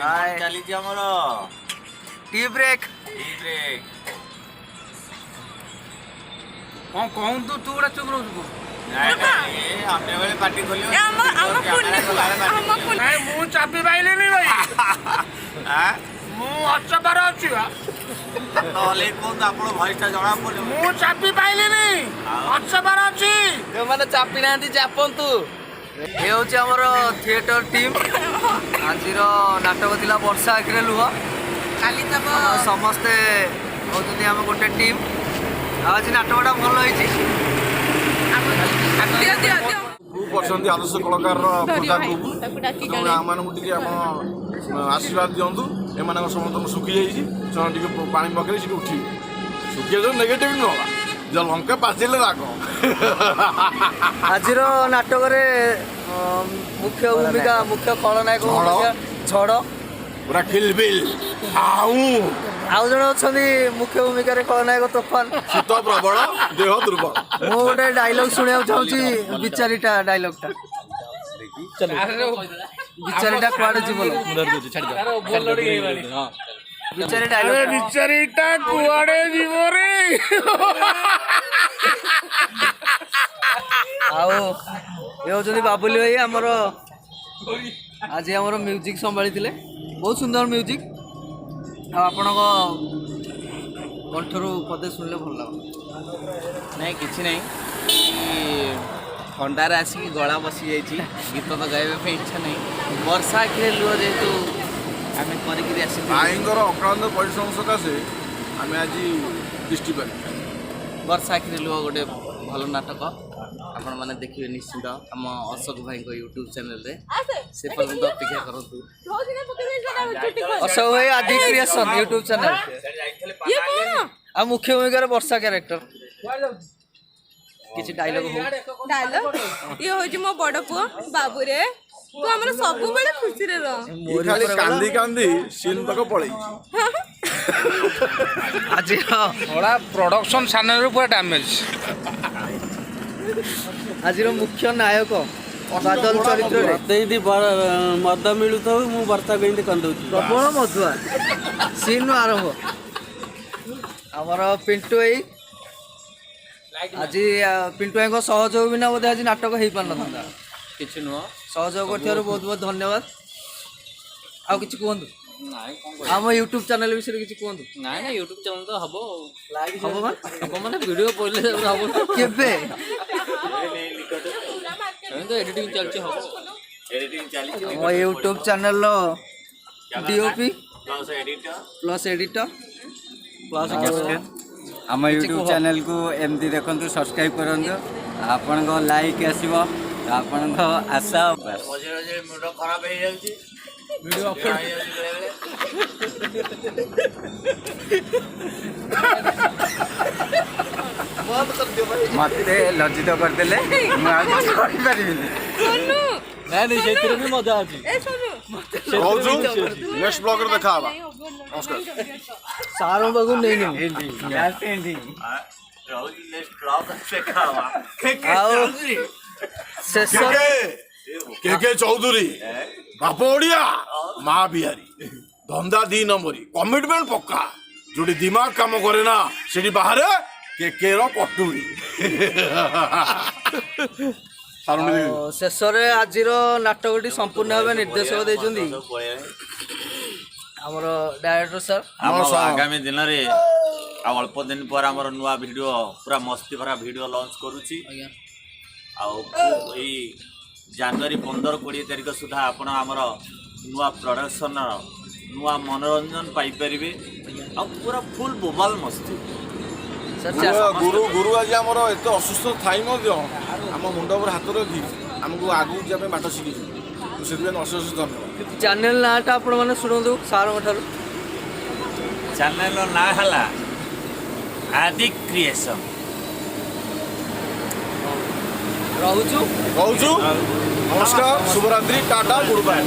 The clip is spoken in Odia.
Hi. ଚାଲିଛି ଆମର। Tea break. Tea break. କଣ କହୁନ୍ତୁ? ତୁ ଗୋଟେ ଚୁପ୍ ରହୁଛୁ। ନାଇଁ ନାଇଁ, ଏ ଅନ୍ୟ ବେଳେ ପାଟି ଖୋଲିବ। ଆମ କୁନି ପୁଅ, ଆମ କୁନି। ନାଇଁ, ମୁଁ ଚାବି ପାଇଲିନି ଭାଇ। ଆଁ? ମୁଁ ଅଚବାର ଅଛି ବା। ହାତ ହଲେଇ କୁହନ୍ତୁ, ଆପଣ ଭଏସଟା ଜଣା ପଡିବ। ମୁଁ ଚାବି ପାଇଲିନି, ଅଚବାର ଅଛି। ଯେଉଁମାନେ ଚାପି ନାହାନ୍ତି, ଚାପନ୍ତୁ। ଏ ହେଉଛି ଆମର ଥିଏଟର ଟିମ୍। ଆଜିର ନାଟକ ଥିଲା ବର୍ଷା ଆଖିରେ ଲୁହ। କାଲି ତମ ଆମ ସମସ୍ତେ ହେଉଛନ୍ତି ଆମେ ଗୋଟେ ଟିମ୍। ଆଉ ଆଜି ନାଟକଟା ଭଲ ହେଇଛି। ଦିଅ ଦିଅ ଦିଅ। ଗ୍ରୁପ୍ ଅଛନ୍ତି ଆଦର୍ଶ କଳାକାରର ଖୋର୍ଦ୍ଧା ଗ୍ରୁପ୍। ତାକୁ ଡାକି। ତେଣୁ ଆମମାନଙ୍କୁ ଟିକେ ଆପଣ ଆଶୀର୍ବାଦ ଦିଅନ୍ତୁ। ଏମାନଙ୍କ ସମସ୍ତଙ୍କୁ ଶୁଖିଯାଇଛି, ସେମାନେ ଟିକେ ପାଣି ପକେଇଲେ ସେଠି ଉଠିବେ। ଶୁଖିବା ନେଗେଟିଭ୍ ନୁହଁ, ଯେ ଲଙ୍କା ପାଚିଲେ ରାଗ। ଆଜିର ନାଟକରେ ମୁଖ୍ୟ ଭୂମିକା, ମୁଖ୍ୟ ଖଳନାୟକ ଝଡ଼। ଭୂମିକା ଝଡ଼। ପୁରା ଖିଲବିଲ ଆଉ ଆଉ ଜଣେ ଅଛନ୍ତି ମୁଖ୍ୟ ଭୂମିକାରେ ଖଳନାୟକ ତୋଫାନ। ଶୀତ ପ୍ରବଳ, ଦେହ ଦୁର୍ବଳ। ମୁଁ ଗୋଟେ ଡାଇଲଗ ଶୁଣିବାକୁ ଚାହୁଁଛି, ବିଚାରୀଟା ଡାଇଲଗଟା। ବିଚାରୀଟା କୁଆଡେ ଯିବ ଲୋ? ବିଚାରୀ ଆରେ ଡାଇଲଗ। ବିଚାରୀଟା କୁଆଡେ ଯିବ ରେ? ଆଉ ଏ ହେଉଛନ୍ତି ବାବୁଲି ଭାଇ ଆମର। ଆଜି ଆମର ମ୍ୟୁଜିକ୍ ସମ୍ଭାଳିଥିଲେ, ବହୁତ ସୁନ୍ଦର ମ୍ୟୁଜିକ୍। ଆଉ ଆପଣଙ୍କ କଣ୍ଠରୁ ପଦେ ଶୁଣିଲେ ଭଲ ଲାଗେ। ନାଇଁ, କିଛି ନାହିଁ। ଥଣ୍ଡାରେ ଆସିକି ଗଳା ବସିଯାଇଛି, ଗୀତ ତ ଗାଇବା ପାଇଁ ଇଚ୍ଛା ନାହିଁ। ବର୍ଷା ଆଖିରେ ଲୁହ ଯେହେତୁ ଆମେ କରିକିରି ଆସିଥିଲୁ। ଭାଇଙ୍କର ଅକ୍ଳାନ୍ତ ପରିଶ୍ରମ ସକାଶେ ଆମେ ଆଜି ତିଷ୍ଠି ପାରିଛୁ। ବର୍ଷା ଆଖିରେ ଲୁହ ଗୋଟେ ଭଲ ନାଟକ, ଆପଣମାନେ ଦେଖିବେ ନିଶ୍ଚିନ୍ତ ଆମ ଅଶୋକ ଭାଇଙ୍କ ୟୁଟ୍ୟୁବ୍ ଚ୍ୟାନେଲରେ। ସେ ପର୍ଯ୍ୟନ୍ତ ଅପେକ୍ଷା କରନ୍ତୁ। ଅଶୋକ ଭାଇ, ଆଦି କ୍ରିଏସନ୍ ୟୁଟ୍ୟୁବ୍ ଚ୍ୟାନେଲ୍। ଇଏ କଣ? ଆଉ ମୁଖ୍ୟ ଭୂମିକାରେ ବର୍ଷା କ୍ୟାରେକ୍ଟର, କିଛି ଡାଇଲଗ ହଉ। ଡାଇଲଗ, ଇଏ ହଉଛି ମୋ ବଡ ପୁଅ। ବାବୁରେ, ତୁ ଆମର ସବୁବେଳେ ଖୁସିରେ ରହ। ଇଏ ଖାଲି କାନ୍ଦି କାନ୍ଦି ସିନ୍ ତକ ପଳେଇଛି। ଆଜିର କଳା ପ୍ରଡକ୍ସନ ସାମ୍ନାରୁ ପୁରା ଡ୍ୟାମେଜ। ଆଜିର ମୁଖ୍ୟ ନାୟକ ବାଦଲ ଚରିତ୍ରରେ। ମତେ ଯଦି ମଦ ମିଳୁଥାଉ, ମୁଁ ବର୍ଷାକୁ ଏମିତି କନ୍ଦଉଛି। ପ୍ରବଳ ମଧୁଆ ସିନ୍ରୁ ଆରମ୍ଭ। ଆମର ପିଣ୍ଟୁ ଏଇ ଆଜି ପିଣ୍ଟୁ ଭାଇଙ୍କ ସହଯୋଗ ବିନା ବୋଧେ ଆଜି ନାଟକ ହେଇପାରିନଥାନ୍ତା। କିଛି ନୁହଁ। ସହଯୋଗ କରିଥିବାରୁ ବହୁତ ବହୁତ ଧନ୍ୟବାଦ। ଆଉ କିଛି କୁହନ୍ତୁ। ନାଇଁ, କଣ? ଆମ ୟୁଟ୍ୟୁବ ଚ୍ୟାନେଲ ବିଷୟରେ କିଛି କୁହନ୍ତୁ। ନାଇଁ ନାଇଁ, ୟୁଟ୍ୟୁବ୍ ଚ୍ୟାନେଲ ତ ହବ। ହବ ବା? ହବ ମାନେ ଭିଡ଼ିଓ ପଡ଼ିଲେ ହବ ନା। କେବେ? ଏମିତି ତ ଏଡିଟିଂ ଚାଲିଛି, ହବ। ଏଡିଟିଂ ଚାଲିଛି। ଆମ ୟୁଟ୍ୟୁବ ଚ୍ୟାନେଲର DOP plus editor. Plus editor. Plus. ଆମ ୟୁଟ୍ୟୁବ୍ କୁହ। ଚ୍ୟାନେଲକୁ ଏମିତି ଦେଖନ୍ତୁ, ସବସ୍କ୍ରାଇବ୍ କରନ୍ତୁ, ଆପଣଙ୍କ ଲାଇକ୍ ଆସିବ, ଆପଣଙ୍କ ଆଶା ବାସ୍। ମଝିରେ ମଝିରେ ମୁଣ୍ଡ ଖରାପ ହେଇଯାଉଛି, ଭିଡ଼ିଓ ହେଇଯାଉଛି ବେଳେ ବେଳେ। ମତେ ଲଜ୍ଜିତ କରିଦେଲେ, ମୁଁ ଆଉ କିଛି କହିପାରିବିନି। ସୋନୁ। ନାଇଁ ନାଇଁ, ସେଥିରେ ବି ମଜା ଅଛି। ଏ ସୋନୁ। ରହୁଛୁ, ନେକ୍ସଟ ବ୍ଲଗରେ ଦେଖା ହବା। ନମସ୍କାର। ସାରଙ୍କ ପାଖକୁ ନେଇନି ମୁଁ। Last ending. ରହୁଛି, ନେକ୍ସଟ ବ୍ଲଗ ଦେଖା ହବା। ଆଉ ଶେଷରେ କେ କେ ଚୌଧୁରୀ, ବାପ ଓଡ଼ିଆ, ମା ବିହାରୀ, ଧନ୍ଦା ଦି ନମ୍ବରୀ, କମିଟମେଣ୍ଟ ପକ୍କା। ଯୋଉଠି ଦିମାଗ କାମ କରେ ନା, ସେଠି ବାହାରେ କେ କେ ର କଟୁରୀ। ଆଉ ଶେଷରେ ଆଜିର ନାଟକଟି ସମ୍ପୂର୍ଣ୍ଣ ଭାବେ ନିର୍ଦ୍ଦେଶକ ଦେଇଛନ୍ତି ଆମର ଡାଇରେକ୍ଟର ସାର୍। ଆମ ଆଗାମୀ ଦିନରେ ଆଉ ଅଳ୍ପ ଦିନ ପରେ ଆମର ନୂଆ ଭିଡ଼ିଓ, ପୁରା ମସ୍ତି ଭରା ଭିଡ଼ିଓ ଲଞ୍ଚ କରୁଛି। ଆଜ୍ଞା। ଆଉ ଏଇ ଜାନୁଆରୀ 15 20 ତାରିଖ ସୁଦ୍ଧା ଆପଣ ଆମର ନୂଆ ପ୍ରଡକ୍ସନର ନୂଆ ମନୋରଞ୍ଜନ ପାଇପାରିବେ, ଆଉ ପୁରା ଫୁଲ୍ ବୋବାଲ ମସ୍ତି। ସାର୍। ଗୁରୁ ଗୁରୁ ଆଜି ଆମର ଏତେ ଅସୁସ୍ଥ ଥାଇ ମଧ୍ୟ ଆମ ମୁଣ୍ଡ ଉପରେ ହାତ ରଖି ଆମକୁ ଆଗକୁ ଯିବା ପାଇଁ ବାଟ ଶିଖେଇଛନ୍ତି। ସେଥିପାଇଁ ଅଶେଷ ଅଶେଷ ଧନ୍ୟବାଦ। ଚ୍ୟାନେଲ ନାଁଟା ଆପଣମାନେ ଶୁଣନ୍ତୁ ସାରଙ୍କ ଠାରୁ। ଚ୍ୟାନେଲର ନାଁ ହେଲା ଆଦି କ୍ରିଏସନ୍। ରହୁଛୁ। ରହୁଛୁ, ନମସ୍କାର, ଶୁଭରାତ୍ରି, ଟାଟା, ଗୁଡ୍ ବାଏ।